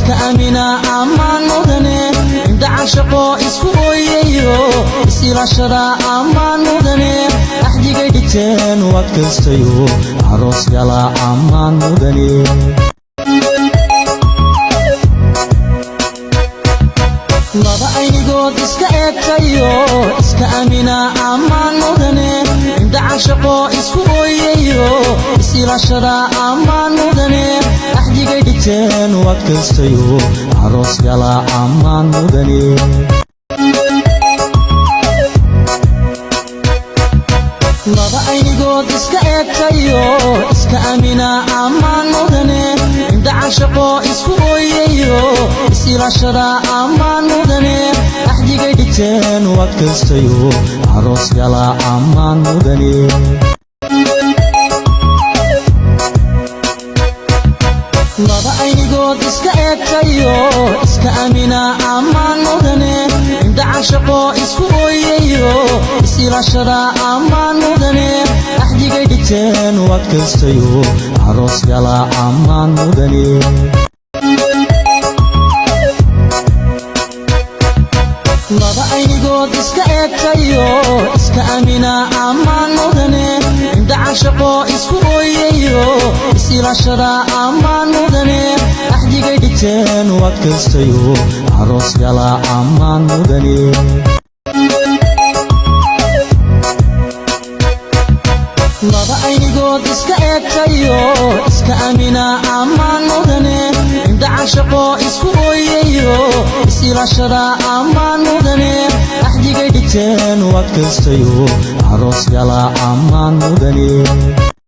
Iska amina ammaan mudane, indha cashaqo isku ooyayo, is-ilaashada ammaan mudane, axdigay dhigteen u adkaystayo, aroos gala ammaan mudane. Laba aynigood iska eegtayo, iska amina ammaan mudane, indha cashaqo isku ooyayo, is-ilaashada ammaan mudane, axdigay dhigteen u adkaystayo, aroos gala ammaan mudane. Laba aynigood iska eegtayo, iska amina ammaan mudane, indha cashaqo isku ooyayo, is-ilaashada ammaan mudane, axdigay dhigteen u adkaystayo, aroos gala ammaan mudane. Laba aynigood iska eegtayo, iska amina ammaan mudane, indha cashaqo isku ooyayo, is-ilaashada ammaan mudane, axdigay dhigteen u adkaystayo, aroos gala ammaan mudane. Laba aynigood iska eegtayo, iska amina ammaan mudane, indha cashaqo isku ooyayo, is-ilaashada ammaan mudane, axdigay dhigteen u adkaystayo, aroos gala ammaan mudane. Laba aynigood iska eegtayo, iska amina ammaan mudane, indha cashaqo isku ooyayo, is-ilaashada ammaan mudane, axdigay dhigteen u adkaystayo, aroos gala ammaan mudane.